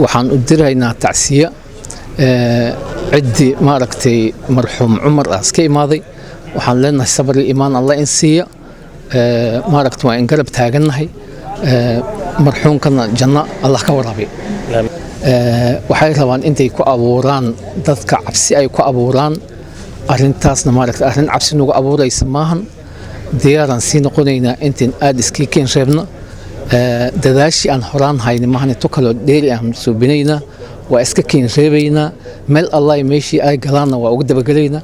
Waxaan u diraynaa tacsiya ciddii, maaragtay, marxuum Cumar aas ka imaaday. Waxaan leenahay sabri, iimaan Allah in siiya. Maaragta, waa in garab taagannahay. Marxuumkana janno Allah ka waraabiy. Waxay rabaan intay ku abuuraan dadka cabsi ay ku abuuraan. Arrintaasna, maaragta, arrin cabsi nagu abuuraysa maahan. Diyaaraan sii noqonaynaa intaan aada iskii keen reebno. Dadaashii aan horaan hayna maahan, tu kaloo dheeri aan suubinaynaa. Waa iska keen reebaynaa. Meel Allah meeshii ay galaanna waa uga dabagelaynaa.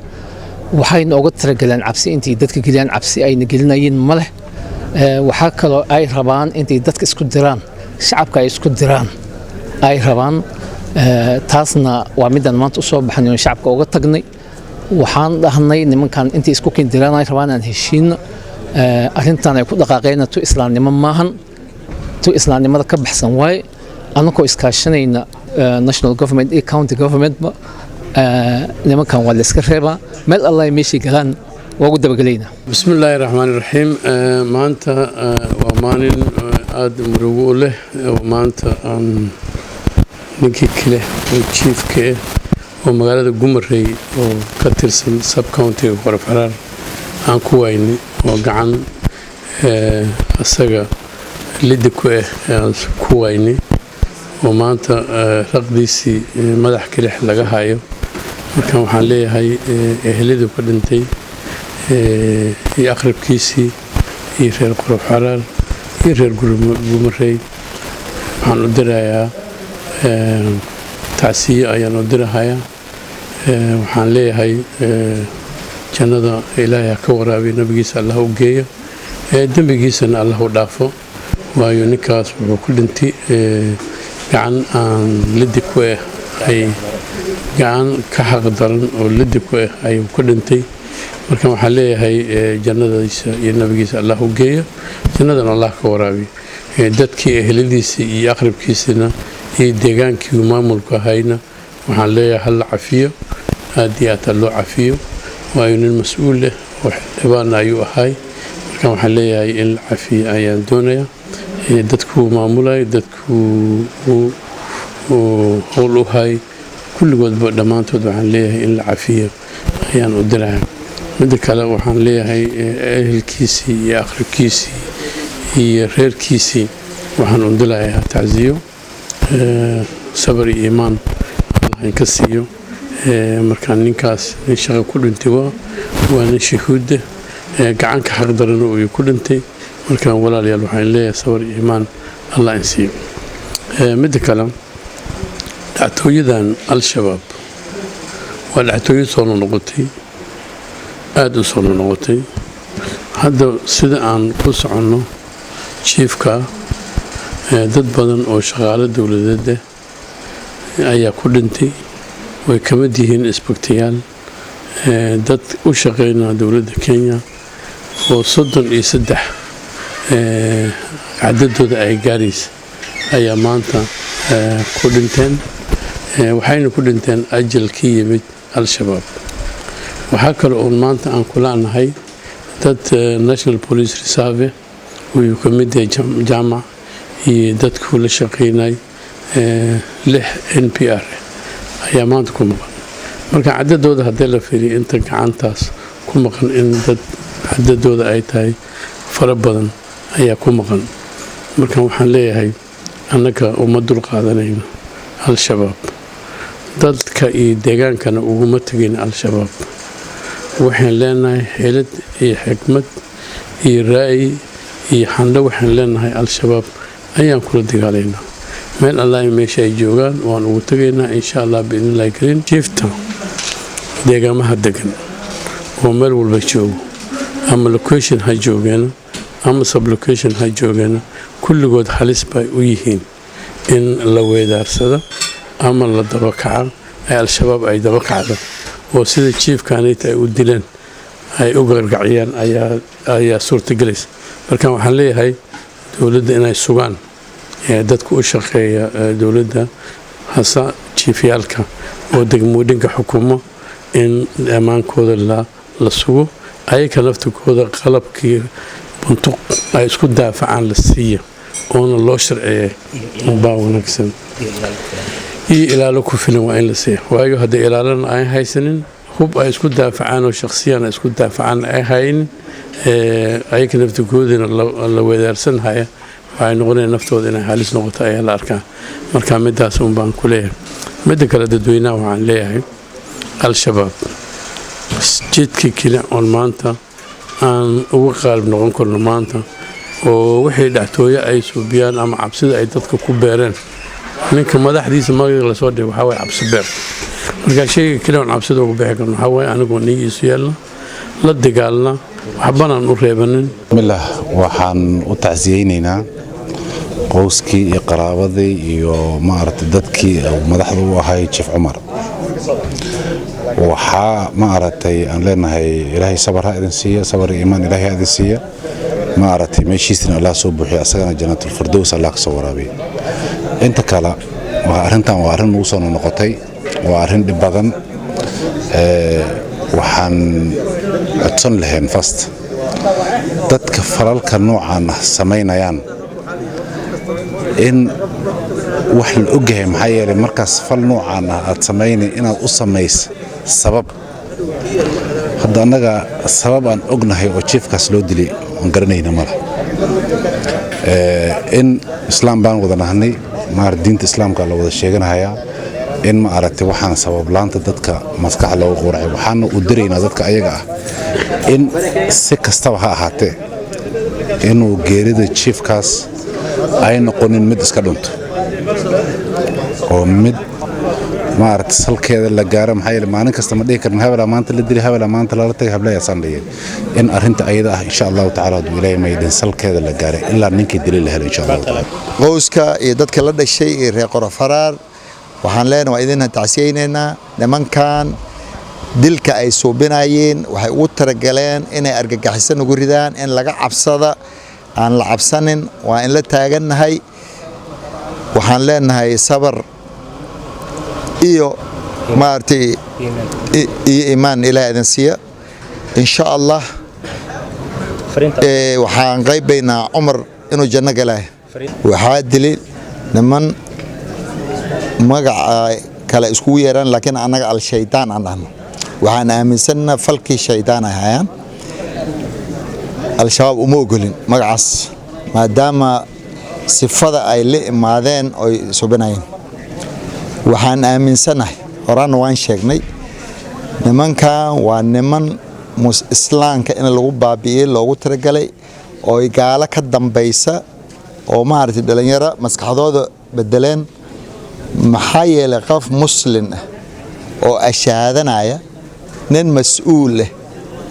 Waxayna uga talagaleen cabsi intay dadka geliyaan. Cabsi ayna gelinayeen ma leh. Waxaa kaloo ay rabaan intay dadka isku diraan, shacabka ay isku diraan ay rabaan. Taasna waa midaan maanta usoo baxnay oon shacabka uga tagnay. Waxaan dhahnay nimankan intay isku kendiraan ay rabaan aan heshiino. Arrintan ay ku dhaqaaqeena tu islaamnimo maahan, tu islaamnimada ka baxsan waaye. Annagoo iskaashanayna national government iyo county governmentba, nimankan waa la iska reebaa. Meel Allah meeshay galaan waa ugu dabagelaynaa. Bismi illaahi raxmaan iraxiim. Maanta waa maalin aada murugo u leh oo maanta aan ninkii kale oo chiefka ah oo magaalada Gumarey oo ka tirsan subcountyga Qorof Xaraar aan ku waynay, oo gacan asaga liddi ku ah aan ku waynay, oo maanta raqdiisii madax kelix laga hayo. Marka waxaan leeyahay eheladii ka dhintay iyo aqrabkiisii iyo reer Qorof Xaraar iyo reer Gumarey waxaan u dirayaa tacsiye ayaan u dirahayaa. Waxaan leeyahay jannada Ilaahay ha ka waraabiyo, nabigiisa Allah u geeyo, dembigiisana Allah u dhaafo, waayo ninkaas wuxuu ku dhintay gacan aan lidi ku ah, ay gacan ka xaq daran oo lidi ku ah ayuu ku dhintay. Marka waxaan leeyahay jannadiisa iyo nabigiisa Allah u geeyo, jannadana Allah ka waraabiyo. Dadkii eheladiisii iyo aqrabkiisina iyo deegaankii uu maamulku ahayna waxaan leeyahay hala cafiyo, aad iyo aad ha loo cafiyo, waayo nin mas-uul leh oo xildhibaan ayuu ahay. Marka waxaan leeyahay in la cafiyo ayaan doonayaa. Dadkuu maamulay, dadkuu howl u hay, kulligoodba dhammaantood waxaan leeyahay in la cafiyo ayaan u diraya. Midda kale, waxaan leeyahay ehelkiisii iyo aqrabkiisii iyo reerkiisii waxaan u dilayaa tacsiyo, sabar iyo iimaan Allah inka siiyo. Markaa ninkaas nin shaqa ku dhintay, waa nin shahuuda, gacanka xaqdarana uu ku dhintay. Markaan, walaalayaal, waxaan leeyahay sabar iyo iimaan Allah in siiyo. Midda kale, dhactooyadan Al-Shabaab waa dhactooyo soo noqnoqotay, aada u soo noqnoqotay. Hadda sida aan ku soconno, chiefka dad badan oo shaqaalo dowladeed ah ayaa ku dhintay. Way ka mid yihiin isbogtayaal, dad u shaqeynaya dowladda Kenya oo 33 cadadooda ay gaaraysa ayaa maanta ku dhinteen. Waxayna ku dhinteen ajal ka yimid Al-Shabaab. Waxaa kale oon maanta aan ku la'nahay dad National Police Reserve uu ka mid yahay Jaamac iyo dadkuu la shaqeynay, lix NPR ayaa maanta ku maqan. Marka cadadooda haddii la fiiriyo, inta gacantaas ku maqan in dad cadadooda ay tahay fara badan ayaa ku maqan. Marka waxaan leeyahay annaga uma dul qaadanayno Al-Shabaab, dadka iyo deegaankana uguma tegin Al-Shabaab. Waxaan leenahay xeelad iyo xikmad iyo ra'yi iyo xandho. Waxaan leenahay Al-Shabaab ayaan kula dagaalaynaa. Meel Allah meesha ay joogaan waan ugu tegaynaa, insha Allah, biidnillahi kariim. Jiifta deegaamaha degan oo meel walba joogo, ama location ha joogeena ama sublocation ha joogeena, kulligood halis bay u yihiin in la weedaarsado ama la dabakaca ay Al-Shabaab ay daba kacdo, oo sida chiefkanita ay u dileen ay u gargaciyaan ayaa suurtagelaysa. Marka waxaan leeyahay dowladda inay sugaan dadka u shaqeeya dowladda, hasa chiefyaalka oo degmooyinka xukumo, in ammaankooda la sugo, ayaka laftirkooda qalabkii buntuq ay isku daafacaan la siiya. Oona loo sharceeyay baa wanaagsan iyo ilaalo ku filan waa in la siiya, waayo haddii ilaalana aan haysanin, hub ay isku daafacaan oo shakhsiyan ay isku daafacaan ay haynin, ayaga naftigoodina la wedaarsan haya, waxay noqonaya naftooda inay halis noqoto ayaa la arkaa. Marka midaas un baan ku leeyahay. Midda kale, dadweynaha waxaan leeyahay, Al-Shabaab jidka keli oon maanta aan uga qaalib noqon karno maanta oo wixii dhactooye ay suubiyaan ama cabsida ay dadka ku beereen, ninka madaxdiisa magaca lasoo dhigay waxaa waye cabsi beer. Marka shayga keli oon cabsida uga bixi karno waxaa waye anigoo nigiisu yeelna, la dagaalna, waxbanaan u reebanin. Bismillaah, waxaan u tacsiyeynaynaa qoyskii iyo qaraabadii iyo maaragtay dadkii madaxda u ahay Jiif Cumar. Waxaa maaragtay aan leenahay, Ilaahay sabar ha idin siiya, sabar iyo iimaan Ilaahay ha idin siiya. Maaragtay meeshiisina Allah soo buuxiya, asagana Jannatul Firdows Allah ka soo waraabiya. Inta kale waa arrintan, waa arrin nagu soo noqotay, waa arrin dhib badan. Waxaan codsan lahayn first dadka falalka noocan ah samaynayaan in wax la ogyahay, maxaa yeelay markaas fal noocaan ah aad samaynay inaad u samaysa sabab. Hadda annaga sabab aan ognahay oo jiifkaas loo dilay aan garanayna mala. In Islaam baan wada nahnay, maar diinta Islaamka la wada sheeganahayaa in ma aragtay waxaan sabab laanta dadka maskax loogu quracay. Waxaana u diraynaa dadka ayaga ah in si kastaba ha ahaatee inuu geerida jiifkaas ay noqonin mid iska dhunto oo mid maaragtay salkeeda la gaaro, maxaa yeelay maalin kasta ma dhihi karno hebelaa maanta la dilay, hebelaa maanta lala tagay, hablayaasaan la yeelay. In arrinta ayada ah, insha Allahu tacaala, hadduu Ilaahay maydin, salkeeda la gaaray ilaa ninkii dilay la helo, insha Allahu tacaala. Qoyska iyo dadka la dhashay iyo reer Qorofaraar waxaan leenahay waa idin tacsiyeynaynaa. Nimankan dilka ay suubinayeen waxay ugu talagaleen inay argagixiso nagu ridaan, in laga cabsada. Aan la cabsanin, waa in la taagannahay. Waxaan leenahay sabar iyo maaragtay iyo iimaan Ilaah idin siiya, insha Allah. Waxaan qaybaynaa Cumar inuu janno galaayo. Waxaa dilay niman magaca kale iskugu yeeraan, laakiin annaga Al-Shaydaan aan dhahno. Waxaan aaminsanna falkii shaydaan ay hayaan. Al-Shabaab uma ogolin magacaas, maadaama sifada ay la imaadeen oy subinayeen. Waxaan aaminsanahay, horaanna waan sheegnay, nimankan waa niman Islaamka in lagu baabi'iyey loogu talagalay ooy gaalo ka dambaysa oo maaragtay dhalinyaro maskaxdooda bedeleen, maxaa yeelay qof Muslin ah oo ashaadanaya, nin mas-uul ah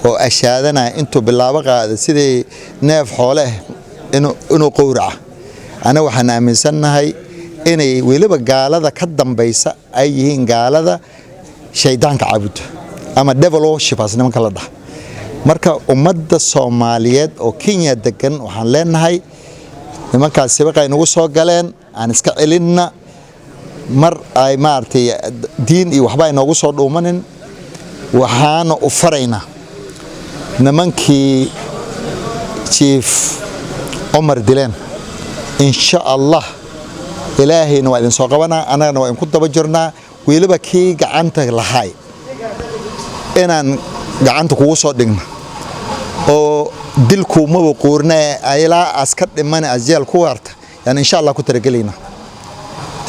oo ashaadanaya, intuu bilaabo qaada sidii neef xoole ah inuu qowraca, aniga waxaan aaminsannahay inay weliba gaalada ka dambaysa ay yihiin gaalada shaydaanka caabuda ama devil worshippers nimanka la dhaha. Marka ummadda Soomaaliyeed oo Kenya degan waxaan leenahay, nimankaas sibaqay nagu soo galeen, aan iska celinna. Mar ay maaragtay diin iyo waxba ay noogu soo dhuumanin. Waxaana u faraynaa nimankii Jiif Cumar dileen, insha Allah Ilaahayna waa idin soo qabanaa, annagana waa idinku daba jirnaa. Weliba kii gacanta lahaay inaan gacanta kugu soo dhigno oo dilkuumaba quurna ilaa aas ka dhiman asjeel ku waarta, yani insha Allah ku talagelaynaa.